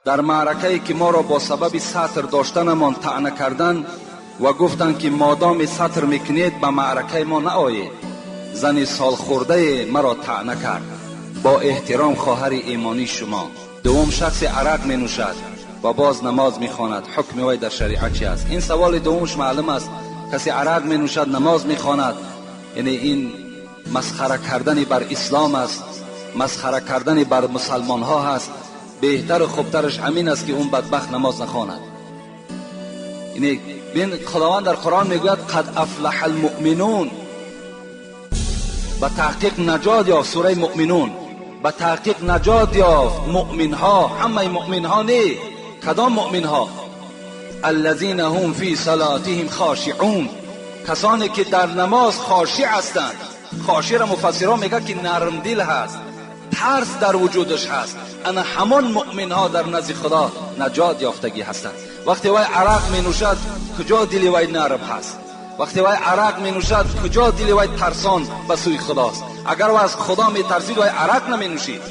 Дар маъракае ки моро бо сабаби сатр доштанамон таъна карданд ва гуфтанд ки модоме сатр мекунед ба маъракаи мо наоед, зани солхӯрдае маро таъна кард. Бо эҳтиром, хоҳари имонии шумо. Дуввум, шахсе арақ менӯшад ва боз намоз мехонад, ҳукми вай дар шариат чи аст? Ин саволи дуввумаш маълум аст. Касе арақ менӯшад, намоз мехонад, яъне ин масхара кардани бар ислом аст, масхара кардани бар мусалмонҳо ҳаст. Беҳтару хубтараш ҳамин аст, ки он бадбахт намоз нахонад. Яъне бин, Худованд дар Қуръон мегӯяд: қад афлаҳа алмуъминун, ба таҳқиқ наҷот ёфт. Сураи Муъминун. Ба таҳқиқ наҷот ёфт муъминҳо. Ҳамаи муъминҳо не, кадом муъминҳо? Аллазина ҳум фи салотиҳим хошиъун, касоне ки дар намоз хошиъ ҳастанд. Хошиъро муфассирон мегӯяд, ки нармдил ҳаст, тарс дар вуҷудаш ҳаст. Ана ҳамон муъминҳо дар назди Худо наҷот ёфтагӣ ҳастанд. Вақте вай арақ менӯшад, куҷо дили вай нарм ҳаст? Вақте вай арақ менӯшад, куҷо дили вай тарсон ба сӯи Худост? Агар вай аз Худо метарсид, вай арақ наменӯшид,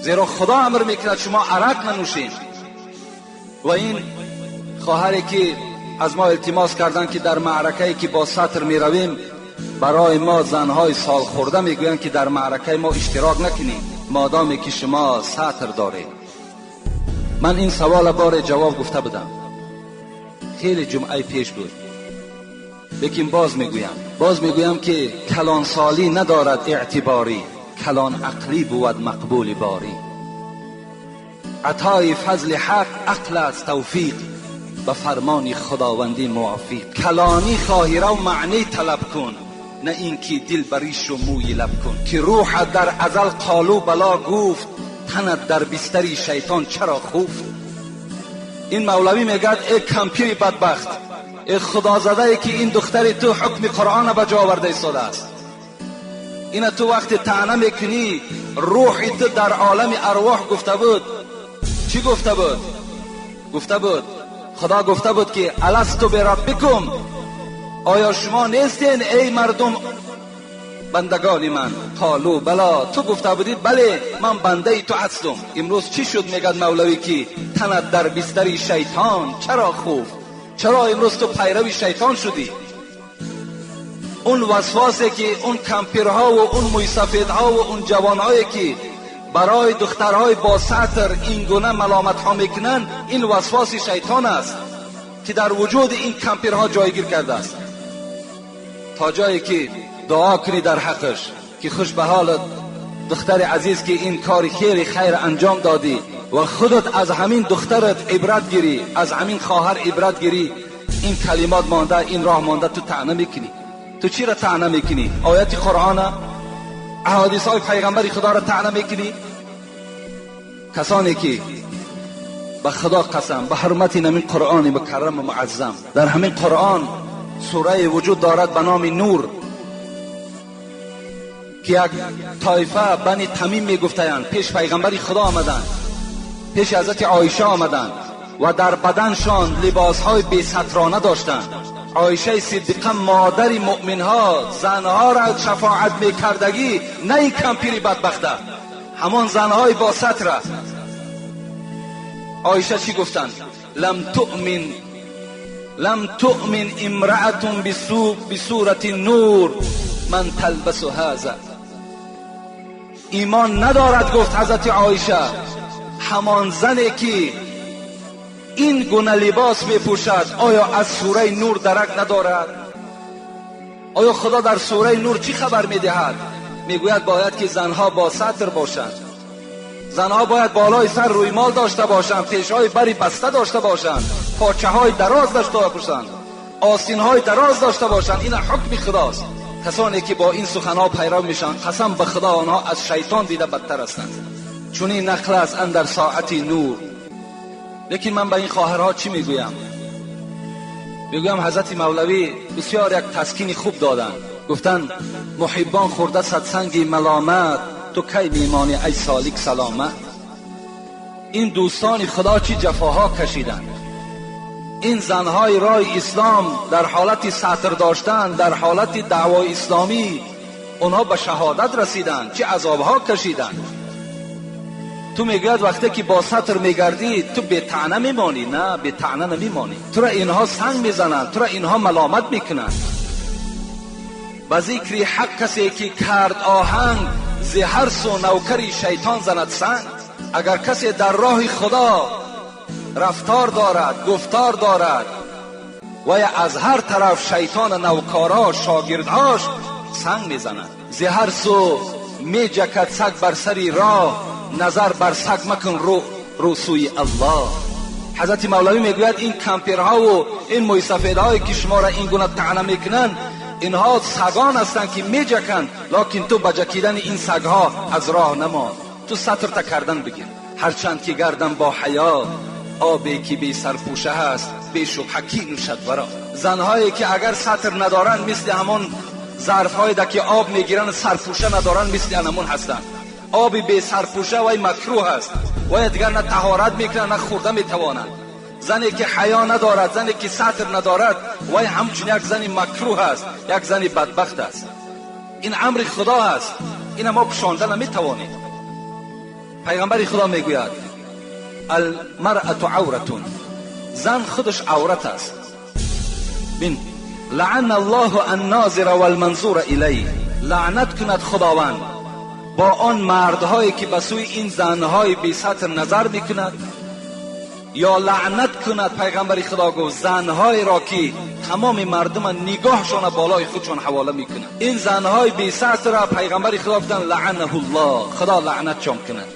зеро Худо амр мекунад: шумо арақ нанӯшед. Ва ин хоҳаре ки аз мо илтимос карданд, ки дар маъракае ки бо сатр меравем, барои мо занҳои солхӯрда мегӯянд, ки дар маъракаи мо иштирок накунед, модоме ки шумо сатр доред. Ман ин савола боре ҷавоб гуфта будам, хеле ҷумъаи пеш буд, лекин боз мегӯям, боз мегӯям, ки калонсолӣ надорад эътиборӣ, калон ақлӣ бувад мақбули борӣ. Атои фазли ҳақ ақл аст тавфиқ, ба фармони худовандӣ мувофиқ. Калонӣ хоҳӣ, рав маънӣ талаб кун, на ин ки дил ба ришу мӯи лаб кун. Ки рӯҳат дар азал қолу бало гуфт, танат дар бистари шайтон чаро хуфт? Ин мавлавӣ мегӯяд: э кампири бадбахт, э худозадае, ки ин духтари ту ҳукми Қуръона ба ҷо оварда истодааст, ина ту вақте таъна мекунӣ, рӯҳи ту дар олами арвоҳ гуфта буд. Чӣ гуфта буд? Гуфта буд, Худо гуфта буд, ки аласту бираббикум, оё шумо нестен, эй мардум, бандагони ман? Қолу бало. Ту гуфта будӣ: бале, ман бандаи ту ҳастум. Имрӯз чӣ шуд, мегӯяд мавлавӣ, ки танат дар бистари шайтон чаро хуфт? Чаро имрӯз ту пайрави шайтон шудӣ? Он васвосе ки он кампирҳову он мӯйсафедҳову он ҷавонҳое ки барои духтарҳои бо сатр ин гуна маломатҳо мекунанд, ин васвоси шайтон аст, ки дар вуҷуди ин кампирҳо ҷойгир кардааст. То ҷое ки дуо кунӣ дар ҳаққаш, ки хуш ба ҳолат, духтари азиз, ки ин кори хеле хайр анҷом додӣ ва худат аз ҳамин духтарат ибрат гирӣ, аз ҳамин хоҳар ибрат гирӣ. Ин калимот монда, ин роҳ монда, ту таъна мекунӣ. Ту чиро таъна мекунӣ? Ояти Қуръона, аҳодисҳои пайғамбари Худоро таъна мекунӣ? Касоне ки, ба Худо қасам, ба ҳурмати ҳамин Қуръони мукарраму муаззам, дар ҳамин Қуръон сурае вуҷуд дорад ба номи Нур, ки як тоифа Бани Тамим мегуфтаянд, пеш пайғамбари Худо омаданд, пеши ҳазрати Оиша омаданд ва дар баданшон либосҳои бесатрона доштанд. Оишаи Сиддиқа, модари муъминҳо, занҳоро шафоат мекардагӣ, на ин кампири бадбахта, ҳамон занҳои бо сатра. Оиша чӣ гуфтанд? Лам туъмин, лам туъмин имраатун бисурати Нур ман талбасу ҳаза. Имон надорад, гуфт ҳазрати Оиша, ҳамон зане ки ин гуна либос мепӯшад. Оё аз сураи Нур дарак надорад? Оё Худо дар сураи Нур чӣ хабар медиҳад? Мегӯяд, бояд ки занҳо бо сатр бошанд, занҳо бояд болои сар рӯймол дошта бошанд, пешҳои бари баста дошта бошанд, почаҳои дароз дошта бошанд, остинҳои дароз дошта бошанд. Ина ҳукми Худост. Касоне ки бо ин суханҳо пайрав мешаванд, қасам ба Худо, онҳо аз шайтон дида бадтар ҳастанд. Чунин нақл аст андар соати Нур. Лекин ман ба ин хоҳарҳо чӣ мегӯям? Мегӯям, ҳазрати мавлавӣ бисёр як таскини хуб доданд. Гуфтанд: муҳиббон хӯрда садсанги маломат, ту кай мемонӣ, ай солик, саломат? Ин дӯстони Худо чӣ ҷафоҳо кашиданд! Ин занҳои роҳи ислом дар ҳолати сатр доштан, дар ҳолати даъвои исломӣ, онҳо ба шаҳодат расиданд, чӣ азобҳо кашиданд. Ту мегӯяд вақте ки бо сатр мегардӣ, ту бетаъна мемонӣ. На, бетаъна намемонӣ. Тура инҳо санг мезананд, тура инҳо маломат мекунанд. Ба зикри ҳақ касе ки кард оҳанг, зи ҳар су навкари шайтон занад санг. Агар касе дар роҳи Худо рафтор дорад, гуфтор дорад, вай аз ҳар тараф шайтон навкоро, шогирдҳош санг мезанад. Зи ҳар су меҷакад саг бар сари роҳ, назар бар саг макун, рӯ сӯи Аллоҳ. Ҳазрати Мавлавӣ мегӯяд ин кампирҳову ин мӯйсафедҳое ки шуморо ин гуна таъна мекунанд, инҳо сагон ҳастанд ки меҷаканд, лекин ту ба ҷакидани ин сагҳо аз роҳ намон, ту сатрта кардан бигир. Ҳарчанд ки гардам бо ҳаё, обе ки бесарпӯша ҳаст, бешубҳа кӣ нӯшад варо. Занҳое ки агар сатр надоранд, мисли ҳамон зарфҳое ки об мегиранд, сарпӯша надоранд, мисли анамон ҳастанд. Оби бесарпӯша вай макрӯҳ аст, вай дигар на таҳорат мекунад, на хӯрда метавонад. Зане ки ҳаё надорад, зане ки сатр надорад, вай ҳамчун як зани макрӯҳ аст, як зани бадбахт аст. Ин амри Худо аст, ина мо пӯшонда наметавонем. Пайғамбари Худо мегӯяд: المرأة عورة, зан худаш аврат аст. Бин, لعن الله الناظر والمنظور إليه. Лаънат кунад Худованд бо он мардҳое ки ба сӯи ин занҳои бесатр назар мекунад, ё лаънат кунад, пайғамбари Худо гуфт, занҳоеро ки тамоми мардума нигоҳшона болои худшон ҳавола мекунад. Ин занҳои бесатрра пайғамбари Худо гуфтанд: لعنه الله, Худо лаънатшон кунад.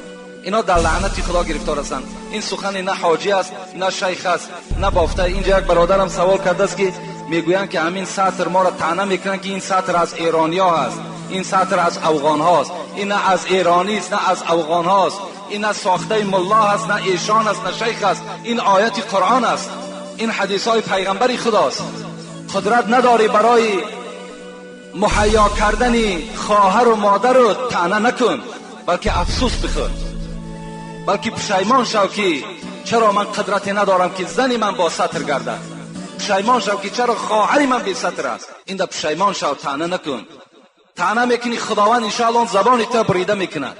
Ино дар лаънати Худо гирифтор ҳастанд. Ин сухани на ҳоҷӣ аст, на шайх аст, на бофта. Инҷа як бародарам савол кардааст, ки мегӯянд, ки ҳамин сатр моро таъна мекунанд, ки ин сатр аз эрониё ҳаст, ин сатр аз афғонҳост. Ин на аз эронист, на аз афғонҳост, ин на сохтаи мулло ҳаст, на эшон аст, на шайх аст. Ин ояти Қуръон аст, ин ҳадисҳои пайғамбари Худост. Қудрат надорӣ барои муҳайё кардани хоҳару модару, таъна накун, балки афсӯс бихӯр, балки пушаймон шав, ки чаро ман қудрате надорам, ки зани ман бо сатр гардад. Пушаймон шав, ки чаро хоҳари ман бесатр аст. Инда пушаймон шав, таъна накун. Таъна мекунӣ, Худованд иншоалло забони тура бурида мекунад.